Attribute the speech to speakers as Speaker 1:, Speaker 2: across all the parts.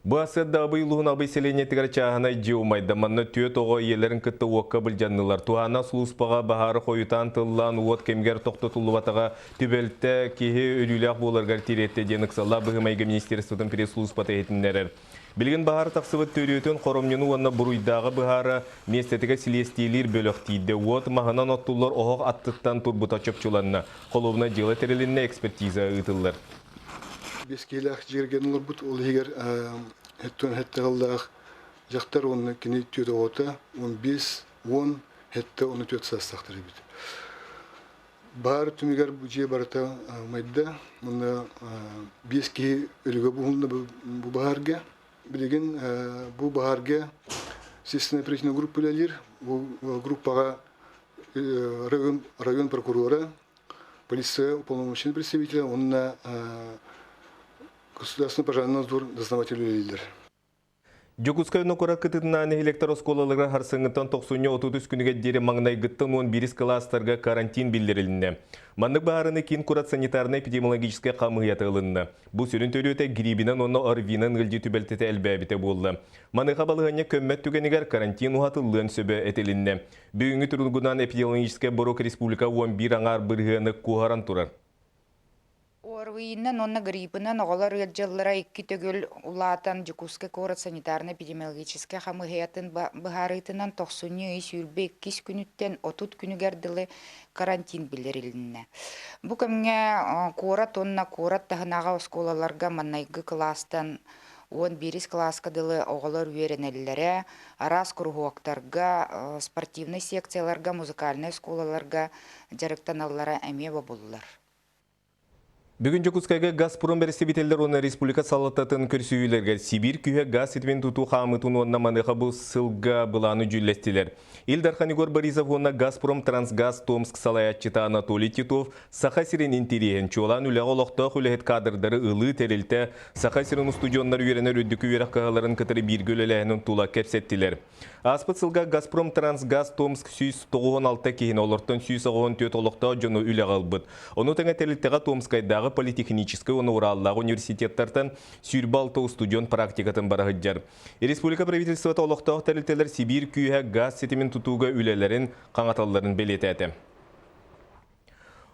Speaker 1: Бу сырда Абый улууһун Абый сэлиэнньэтигэр чааһынай дьиэ умайда. Манна түөрт оҕо ийэлэрин кытта уокка былдьаннылар. Туһааннаах сулууспаҕа баһаары хойутаан тыллаан уот кэмигэр тохтотуллубатаҕа түбэлтэ киһи өлүүлээх буоларыгар тириэртэ диэн ыксаллаах быһыы-майгы министерствотын пресс-сулууспата иһитиннэрэр. Билигин баһаар тахсыбыт төрүөтүн, хоромньуну уонна буруйдааҕы быһаара миэстэтигэр силиэстийэлиир бөлөх тиийдэ. Уот маһынан оттуллар оһох аттыттан турбута чопчуланна. Холуобунай дьыала тэрилиннэ, экспертиза ыытыллар.
Speaker 2: Биэс киһилээх дьиэргэн олорбут, ол иһигэр хэттэн хэттэҕэллээх дьахтар уонна кини түөрт оҕото 15, 10, хэттэ уонна түөрт саастаахтар эбит. Баар түмүгэр бу дьиэ барыта умайда уонна биэс киһи өлүгэ буһунна бу баһаарга. Билигин бу баһаарга следственная оперативная группа үлэлиир. Бу группаҕа район, район прокурора, полиция уполномоченный представителя уонна государственный пожарный надзор дознаватель үлэлииллэр.
Speaker 1: Дьокуускай куорат кытытынан нэһилиэктэр оскуолаларыгар харсыҥҥыттан тохсунньу 33 күнүгэр диэри маҥнайгыттан 11 кылаастарга карантин биллэрилиннэ. Маннык баһаарыны киин куорат санитарнай-эпидемиологическай хамыыһыйата ылынна. Бу сүрүн төрүөтэ грибинэн уонна ОРВИ-нан ыалдьыы түбэлтэтэ элбээбитэ буолла. Маныаха балаһыанньа көммөт түгэнигэр карантин уһатыллыан сөбө этилиннэ. Бүгүҥҥү туругунан эпидемиологическай боруок республика 11 аҥаар бырыһыаны куоһаран турар.
Speaker 3: ОРВИ-нан уонна гриппынан оҕолор ыалдьаллара икки төгүл улаатан Дьокуускай куорат санитарнай-эпидемиологическай хамыыһыйатын быһаарыытынан тохсунньу ый сүүрбэ иккис күнүттэн 30 күнүгэр дылы карантин биллэрилиннэ. Бу кэмҥэ куорат уонна куорат таһынааҕы оскуолаларга маҥнайгы кылаастан 11 кылааска дылы оҕолор үөрэнэллэрэ, араас куруһуоктарга, спортивнай секцияларга, музыкальнай оскуолаларга дьарыктаналлара эмиэ бобуллар.
Speaker 1: Бүгүн Дьокуускайга Газпром бэрэстэбиитэллэр уонна республика салалтатын көрсүһүүлэригэр Сибиир күүһэ газ ситимин тутуу хаамыытын уонна маныаха бу сылга былааны дьүүллэстилэр. Ил Дархан Егор Борисов уонна Газпром Трансгаз Томск салайааччыта Анатолий Титов Саха сирин интириэһин, чуолаан үлэҕэ олохтоох үлэһит кадрдары ылыы тэрилтэ Саха сирин устудьуоннар үөрэнэр үрдүкү үөрэх кыһаларын кытары бииргэ үлэлээһинин тула кэпсэттилэр. Ааспыт сылга Газпром Трансгаз Томск 196 киһини, олортон 194 олохтоох дьону үлэҕэ ылбыт. Ону тэҥэ тэрилтэҕэ Томскайдааҕы политехническай уонна Ураллааҕы университеттартан 26 устудьуон практикатын бара сылдьар. Республика правительствота олохтоох тэрилтэлэр Сибиир күүһэ газ ситимин тутууга үлэлэрин хаҥаталларын бэлиэтээтэ.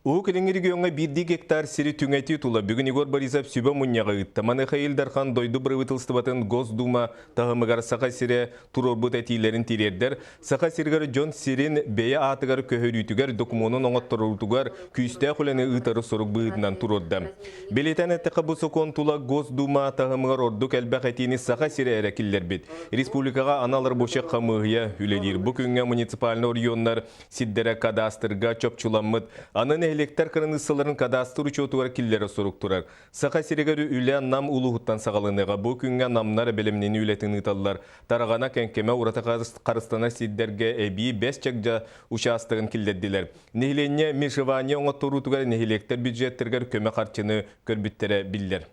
Speaker 1: Уһук Илиҥҥи региоҥҥа биирдии гектар сири түҥэтии тула бүгүн Егор Борисов сүбэ мунньаҕы ыытта. Маныаха Ил Дархан дойду бырабыыталыстыбатын Госдума таһымыгар Саха сирэ туруорбут этиилэрин тириэрдэр, Саха сиригэр дьон сирин бэйэ аатыгар көһөрүүтүгэр докумуонун оҥотторуутугар күүстээх үлэни ыытары сорук быһыытынан туруорда. Бэлиэтээн эттэххэ, бу сокуон тула Госдума таһымыгар ордук элбэх этиини Саха сирэ эрэ киллэрбит. Республикаҕа анал рабочай хамыыһыйа үлэлиир. Бу күҥҥэ муниципальнай оройуоннар сирдэрэ кадастрга чопчуламмыт. Аны нэһилиэктэр кыраныыссаларын кадастр учуотугар киллэрэ сорук турар. Саха сиригэр үлэ Нам улууһуттан саҕаланыаҕа. Бу күҥҥэ намнар бэлэмнэнии үлэтин ыыталлар. Тараҕана, Кэҥкэмэ ураты харыстанар сирдэргэ эбии бэс чагдьа учаастагын киллэрдилэр. Нэһилиэнньэ межевание оҥотторуутугар нэһилиэктэр бюджеттэригэр көмө харчыны көрбүттэрэ биллэр.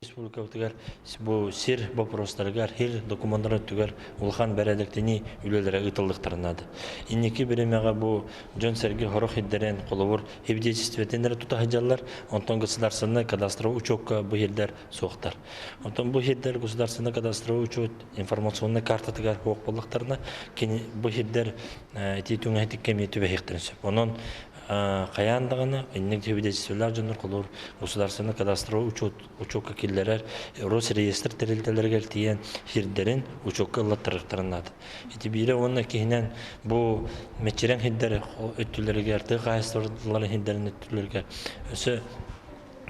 Speaker 4: Республикабытыгар бу сир боппуруостарыгар, сир докумуоннарын өттүгэр улахан бэрээдэктэнии үлэлэрэ ыытыллыахтарын наада. Инники бириэмэҕэ бу дьон-сэргэ сорох ирдэрэн, холобур, свидетельствотын эрэ тута сылдьаллар, онтон государственнай кадастровай учуокка бу сирдэр суохтар. Онтон бу сирдэр государственнай кадастровай учуот информационнай картатыгар суох буоллахтарына, кини бу сирдэр ити түҥэһитиккэ эмиэ түбэһиэхтэрин сөп. Онон хайаан даҕаны инник свидетельстволаах дьоннор холобур государственный кадастровый учет учуокка киллэрэр Росреестр тэрилтэлэригэр тиийэн сирдэрин учуокка ыллаттарыахтарын наада. Ити биирэ уонна киһинэн бу мэччирэҥ сирдэр өттүлэригэр тыа хаһаайыстыбаларын сирдэрин өттүлэригэр өссө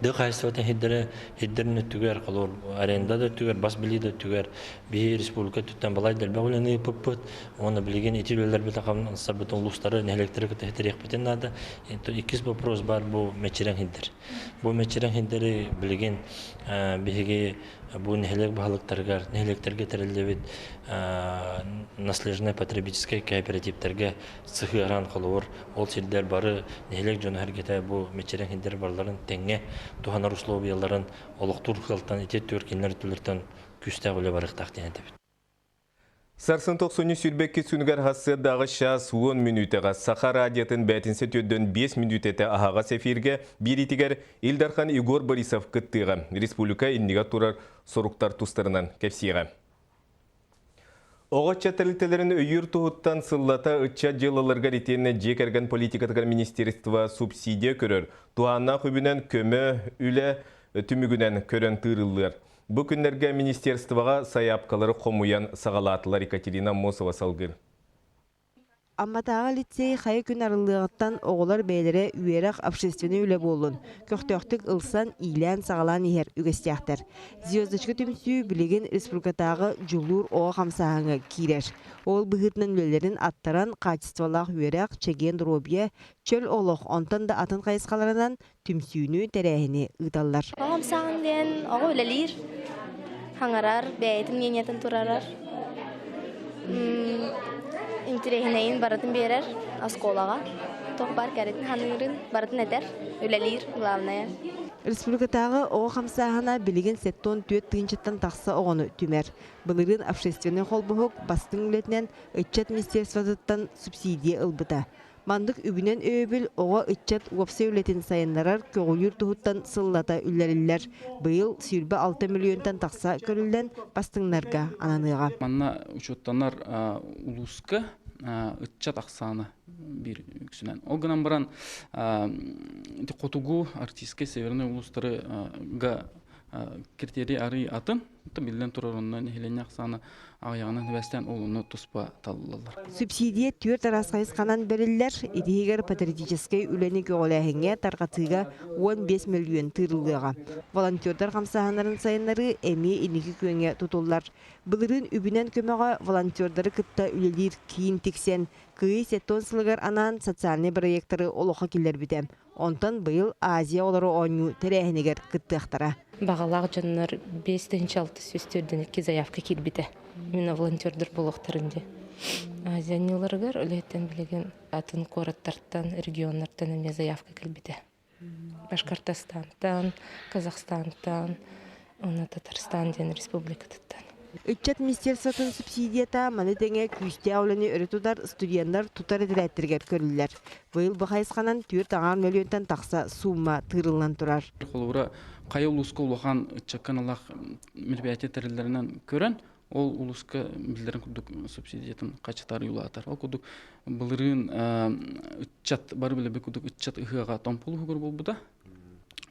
Speaker 4: Тыа хаһаайыстыбатын сирдэрэ сирдэрин өттүгэр, холобур, аренда да өттүгэр, бас билии да өттүгэр биһи республика өттүттэн балай да элбэх үлэни ыыппыппыт. Уонна билигин ити үлэлэрбит хамсарбытын улуустары, нэһилиэктэри кытта ситириэхпитин наада. Иккис вопрос баар бу мэччирэҥ сирдэр. Бу мэччирэҥ сирдэри билигин биһиги бу нэһилиэк баһылыктарыгар, нэһилиэктэргэ тэриллибит наследственнай потребительскай кооперативтэргэ сыһыаран холобур ол сирдэр бары нэһилиэк дьоно-сэргэтэ бу мэччирэҥ сирдэр барыларын тэҥҥэ туһанар условияларын олохтуур кыалтан ити түөрт кинилэр өттүлэриттэн күүстээх үлэ барыахтаах диэн этэбит.
Speaker 1: Сарсын тохсунньу сүүрбэкки күнүгэр сарсыардааҕы чаас 10 мүнүүтэҕэ Саха радиотын бээтинсэ төрдөн 5 мүнүүтэтэ аһаҕас эфиргэ биэриитигэр Ил Дархан Егор Борисов кыттыаҕа. Республика иннигэр турар соруктар тустарынан кэпсиэҕэ. Оҕо ыччат тэрилтэлэрин өйүүр туһуттан сыллата ыччат дьыалаларыгар итиэннэ дьиэ кэргэн политикатыгар министерство субсидия көрөр, туһааннаах үбүнэн көмө үлэ түмүгүнэн көрөн тыырыллыар. Бу күннэргэ министерствоҕа сайаапкалары хомуйан саҕалаатылар Екатерина Аммосова салгыыр.
Speaker 5: Амматааҕы лицей хайа күн арыллыаҕыттан оҕолор бэйэлэрэ үөрэх, общественнай үлэ буоллун, көхтөөхтүк ылсан, иилээн-саҕалаан иһэр үгэстээхтэр. Звездочка түмсүү билигин республикатааҕы Дьулуур оҕо хамсааһыҥҥа киирэр. Ол быһыытынан үлэлэрин аттаран, хаачыстыбалаах үөрэх, чэгиэн доруобуйа, чөл олох, онтон да атын хайысхаларынан түмсүүнү, тэрээһини ыыталлар.
Speaker 6: Оҕо хамсааһын диэн оҕо үлэлиир, хаҥарар, бэйэтин мнениетын турарар, интэриэһинэйин барытын биэрэр оскуолаҕа. Туох баар кэрэтин ханыырын барытын этэр, үлэлиир главное.
Speaker 5: Республикатааҕы оҕо хамсааһына билигин 74 тыһыынчаттан тахса оҕону түмэр. Былырыын общественнай холбоһук бастыҥ үлэтинэн ыччат министерствотыттан субсидия ылбыта. Маннык үбүнэн өйөбүл оҕо, ыччат уопсай үлэтин сайыннарар, көҕүлүүр туһуттан сыллата үллэриллэр. Быйыл 26 мөлүйүөнтэн тахса көрүллэн бастыҥнарга ананыаҕа.
Speaker 7: Манна учуоттанар улууска ыччат ахсаана биир үксүнэн. Ол гынан баран хотугу артистскай северный улуустарга критерий арый атын. Биллэн турар, онно нэһилиэнньэ ахсаана аҕыйаҕынан сибээстээн ол онно туспа талыллаллар.
Speaker 5: Субсидия түөрт араас хайысханан бэриллэр. Итиһигэр патриотическай үлэни көҕүлээһиҥҥэ, тарҕатыыга 15 мөлүйүөн тыырыллыаҕа. Волонтердар хамсааһыннарын сайыннарыы эмиэ инники күөҥҥэ тутуллар. Былырыын үбүнэн көмөҕө волонтердары кытта үлэлиир киин тиксэн, Кыайыы 70 сылыгар анаан социальнай бырайыактары олоххо киллэрбитэ. Онтон быйыл Азия оҕолоро оонньуу тэрээһинигэр кыттыахтара.
Speaker 8: Баҕалаах дьоннор 5642 заявка киирбитэ. Именно волонтердар буолуохтарын дии. Азия оонньууларыгар үлэһиттэн билигин атын куораттартан, регионнартан эмиэ заявка кэлбитэ. Башкортостантан, Казахстантан, уонна Татарстан диэн республикатыттан.
Speaker 5: Ыччат министерствотын субсидията маны тэҥэ күүстээх үлэни өрө тутар студеннар тутар этэрээттэригэр көрүллэр. Быйыл бу хайысханан 4,5 мөлүйүөнтэн тахса суумма тыырыллан турар.
Speaker 7: Холобура, хайа улууска улахан ыччакка аналлаах мероприятие тэриллэринэн көрөн, ол улууска биллэрин курдук субсидиятын хачытар улаатар. Ол курдук былырыын ыччат бары билэбит курдук ыччат ыһыаҕа Томпо улууһугар буолбута.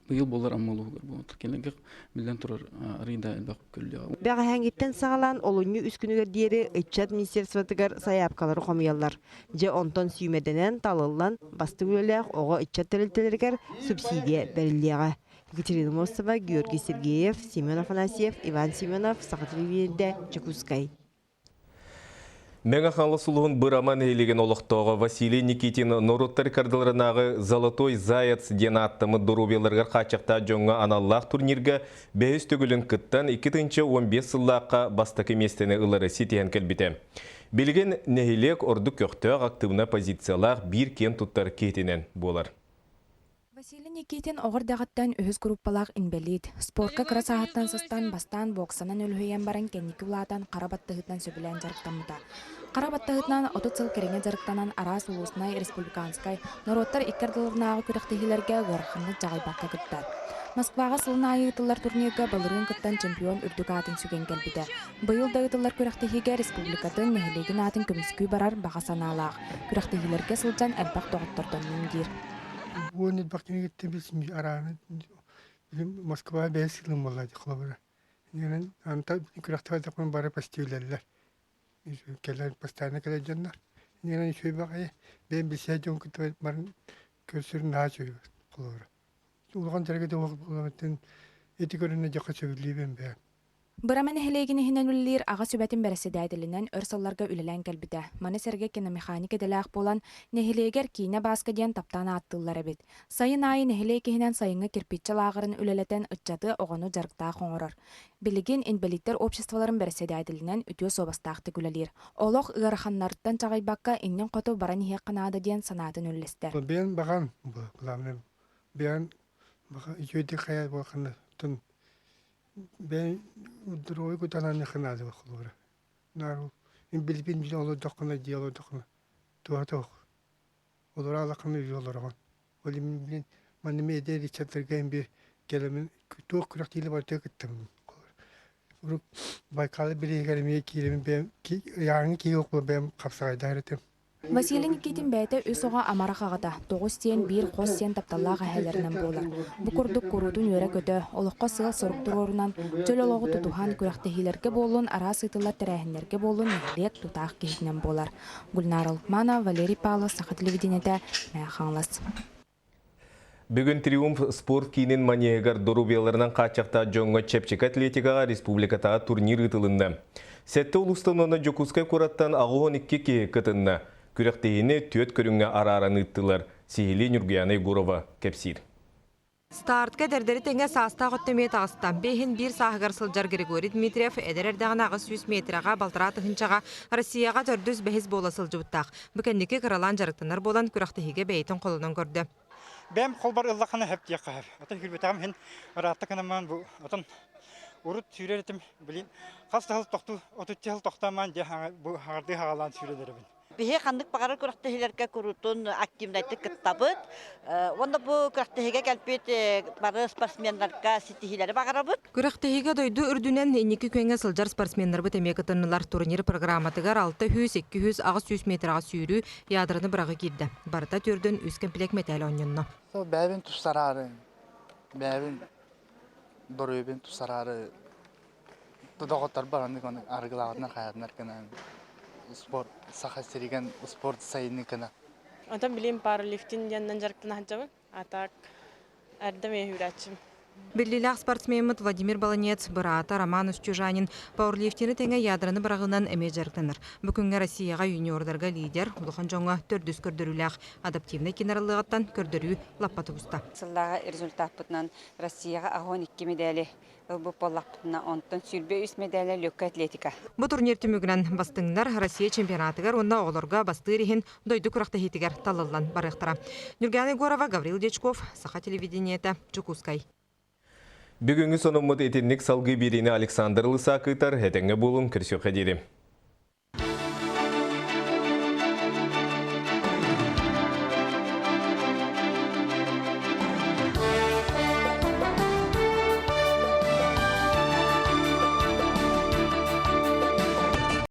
Speaker 7: Быйыл буолар Амма улууһугар буолбут. Кинилэргэ биллэн турар арыйда элбэх көрүллүөҕэ.
Speaker 5: Бэҕэһээҥҥиттэн саҕалаан олунньу үс күнүгэр диэри ыччат министерствотыгар сайаапкалары хомуйаллар. Дьэ онтон сүүмэрдэнэн, талыллан бастыҥ үлэлээх оҕо ыччат тэрилтэлэригэр субсидия бэриллиэҕэ. Екатерина Мостова, Георгий Сергеев, Семен Афанасьев, Иван Семенов, Саха телевидениетэ, Дьокуускай.
Speaker 1: Мэҥэ Хаҥалас улууһун Бырама нэһилиэгин олохтооҕо Василий Никитин норуоттар ыккардыларынааҕы «Золотой заяц» диэн ааттаммыт доруобуйаларыгар хааччахтаах дьоҥҥо аналлаах турнирга бэһис төгүлүн кыттан 2015 сыллаахха бастакы миэстэни ылары ситиһэн кэлбитэ. Билигин нэһилиэк ордук көхтөөх актыыбынай позициялаах биир киэн туттар киһитинэн буолар.
Speaker 9: Василий Никитин оҕо эрдэҕиттэн үһүс группалаах инбэлиит. Спорка кыра сааһыттан сыстан, бастаан боксанан үлүһүйэн баран кэнники улаатан хара баттаһыытынан сөбүлээн дьарыктаммыта. Хара баттаһыытынан 30 сыл кэриҥэ дьарыктанан араас улууснай, республиканскай, норуоттар икки ардыларынааҕы күрэхтэһиилэргэ ыараханнык дьаҕайбакка кыттар. Москваҕа сылын аайы ыытыллар турнирга былырыын кыттан чемпион үрдүк аатын сүгэн кэлбитэ. Быйыл да ыытыллар күрэхтэһиигэ республикатын, нэһилиэгин аатын көмүскүү барар баҕа санаалаах. Күрэхтэһиилэргэ сылдьан элбэх доҕоттордоннум диир.
Speaker 10: Уон элбэх кинигиттэн билсим арааны Москва бэйэ сылым буолла холобура. Инэн анта күрэхтэһэ бары почти үлэллэр. Кэлэр постоянно кэлэр дьоннор. Инэн үчүгэй баҕайы бэйэм билсэ дьон кытта барын көрсөр наһаа үчүгэй холобура. Улахан дьарыгы да ити көрүнэ дьахха сөбүлүүбүн бэйэм.
Speaker 9: Бырама нэһилиэгин иһинэн үлэлиир Аҕа сүбэтин бэрэссэдээтэлинэн өр сылларга үлэлээн кэлбитэ. Маны сэргэ киномеханик идэлээх буолан, нэһилиэгэр киинэ Бааска диэн таптаан ааттыыллар эбит. Сайын аайы нэһилиэк иһинэн сайыҥҥы кирпииччэ лааҕырын үлэлэтэн ыччаты, оҕону дьарыктаах оҥорор. Билигин инбэлииттэр обществоларын бэрэссэдээтэлинэн үтүө суобастаахтык үлэлиир. Олох ыараханнарыттан чаҕыйбакка иннин хоту баран иһиэххэ наада диэн санаатын үллэстэр.
Speaker 10: Бэйэн баҕан, главное, бэйэн баҕа үчүгэйдик хайа буолханна Бэйэҥ здоровый кутанан наада холобура. Наар ол Мин билбин билэ олордоххуна дии олордоххуна туһа суох. Олоро алаххына үһү олороҕун. Ол иһин билин манна эмиэ эдэр ыччаттарга эмиэ кэлэмин туох күрэхтиилэ барытыгар кыттабын. Урут Байкалы билиһигэр эмиэ киирэбин бэйэм ыйааҥҥы киһи буолан бэйэм хапсаҕайдаһар этим.
Speaker 9: Василий Никитин бэйэтэ үс оҕо амарах аҕата, тоҕус сиэн, биир хос сиэн тапталлаах эһээлэринэн буолар. Бу курдук куруутун үөрэ-көтө, олоххо сыал-сорук туруорунан, чөл олоҕу тутуһан, күрэхтэһиилэргэ буоллун, араас ыытыллар тэрээһиннэргэ буоллун нэһилиэк тутаах киһитинэн буолар. Гульнара Лукманова, Валерий Павлов, Саха телевидениетэ, Мэҥэ Хаҥалас.
Speaker 1: Бүгүн Триумф спорт киинин манеһыгар доруобуйаларынан хааччахтаах дьоҥҥо чэпчэки атлетикаҕа республикатааҕы турнир ыытылынна. Сэттэ улуустан уонна Дьокуускай куораттан 82 киһи кытынна. Күрэхтэһиини түөрт көрүҥҥэ арааран ыыттылар. Сиһилии Ньургуйаана Егорова кэпсиир.
Speaker 11: Стартка эдэрдэри тэҥэ саастаах өттө эмиэ таҕыста. Бэһин биир сааһыгар сылдьар Григорий Дмитриев эдэр эрдэҕинэ 800 метрэҕэ, балтараа тыһыынчаҕа Россияҕа төрдүс-бэһис буола сылдьыбыттаах. Бу кэнники кыралаан дьарыктанар буолан, күрэхтэһиигэ бэйэтин холонон көрдө.
Speaker 12: Бэйэм холбор ыллаххына сөп диэххэ сөп. Атын күүрбэтэҕим иһин ыраатта гынаммын бу атын урут сүүрэр этим билин хас да сыл тохтуу отучча сыл тохтоомаан дьэ бу хаҥардыы хаҕалаан сүүрэн эрэбин.
Speaker 13: Биһи ханнык баҕарар күрэхтэһиилэргэ куруутун активнайдык кыттабыт. Уонна бу күрэхтэһиигэ кэлбит бары спортсменнарга ситиһиилэри баҕарабыт.
Speaker 11: Күрэхтэһиигэ дойду үрдүнэн инники күөҥҥэ сылдьар спортсменнарбыт эмиэ кытыннылар. Турнир программатыгар 600, 200, 800 метраҕа сүүрүү, ядраны быраҕыы киирдэ. Барыта төрдүн үс комплект мэтээл оонньонно.
Speaker 14: Бэйэбин тупсараары, бэйэбин доруобуйабын тупсараары доҕотторбор оннук арыгылаабытынан хайатынар гынан спорт Саха сиригэн спорт сайыныы гына.
Speaker 15: Онтон билим пауэрлифтинг диэннэн дьарыктана сылдьабын. А так эрдэ эмиэ үүрээччим.
Speaker 11: Биллиилээх спортсмеммыт Владимир Баланец быраата Роман Устюжанин пауэрлифтины тэҥэ ядраны быраҕыынан эмиэ дьарыктанар. Бу күҥҥэ Россияҕа юниордарга лидер, улахан дьоҥҥо төрдүс көрдөрүүлээх адаптивнай кинарыллыаҕыттан көрдөрүү лаппа тубуста.
Speaker 16: Сыллааҕы результаппытынан Россияҕа 12 медали ылбыт буоллахпытына, онтон 23 медалэ легкая атлетика.
Speaker 11: Бу турнир түмүгүнэн бастыҥнар Россия чемпионатыгар уонна оҕолорго бастыыр иһин дойду күрэхтэһиитигэр талыллан барыахтара. Нюргана Егорова, Гаврил Дьячков, Саха телевидениетэ, Дьокуускай.
Speaker 1: Бүгүҥҥү сонуммут итинник салгыы биэриини Александр Лысак ыытар. Этэҥҥэ буолуҥ, көрсүөххэ диэри.